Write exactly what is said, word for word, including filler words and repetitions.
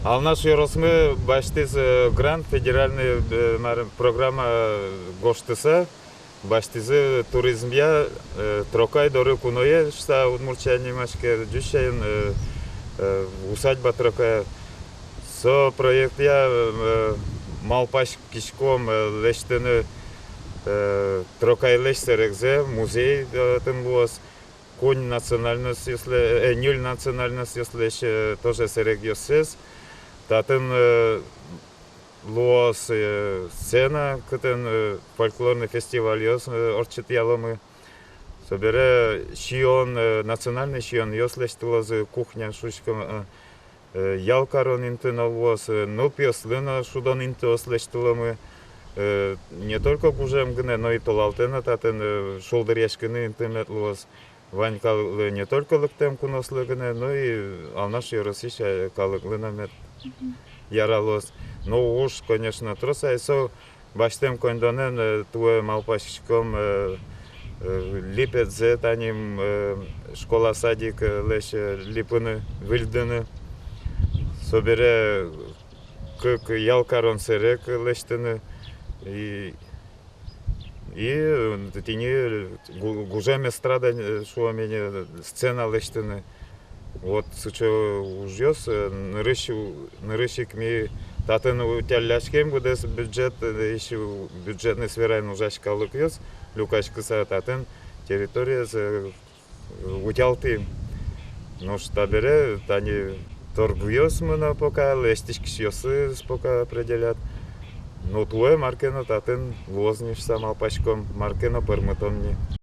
Алнаш ёросмы басьтӥз, э, грант, федеральный, э, мар-, программа, э, гожтыса, басьтӥзы туризмъя, э, Трокай доры куное шуыса, удмуртъя нимаське, ӟуч сямен, э, э, усадьба Трокая. Со проектъя, э, малпаськиськом, э, лэсьтыны, э, Трокайлэсь сэрегзэ, музей, э, татын луоз. Куинь национальностьёслэсь, э, ньыль национальностьёслэсь, э, тоже сэрегъёссэс. Татын, э, луоз, э, сцена, кытын, э, фольклорный фестивальёс, э, ортчытъяломы. Собере сиён, э, национальный сиёнъёс лэсьтылозы, кухня шуиськом, э, э, ял карон инты но луоз, э, нылпиослы но шудон интыос лэсьтыломы. Э, не только гужем гинэ, но и толалтэ но татын, э, шулдыръяськыны инты мед луоз. Вань калыклы, не только лыктэм кунослы гинэ, но и Алнаш ёросысь, э, калыклы но мед яралоз. Но уж, конечно, трос ай. Со басьтэм коньдонэн, э, туэ малпаськиськом, э, э, липетзэ, тани, э, школа-садик, э, лэсь, э, липыны, выльдыны. Собере кык ял карон сэрег лэсьтыны. И, и, э, тӥни гу-, гужем эстрада, э, шуом ини, э, сцена лэсьтыны. Вот сыӵе ужъёс, э, нырысь у-, нырысь ик ми татын утялляськем, быдэс бюджет, э, ещё бюджетной сфераын ужась калыкъёс люкаськыса татын территориез, э, утялтӥм. Нош табере тани торгъёс мыно пока, лэсьтӥськисьёсыз пока определят. Но туэ мар ке но татын луоз ни шуыса малпаськом, мар ке но пӧрмытом ни.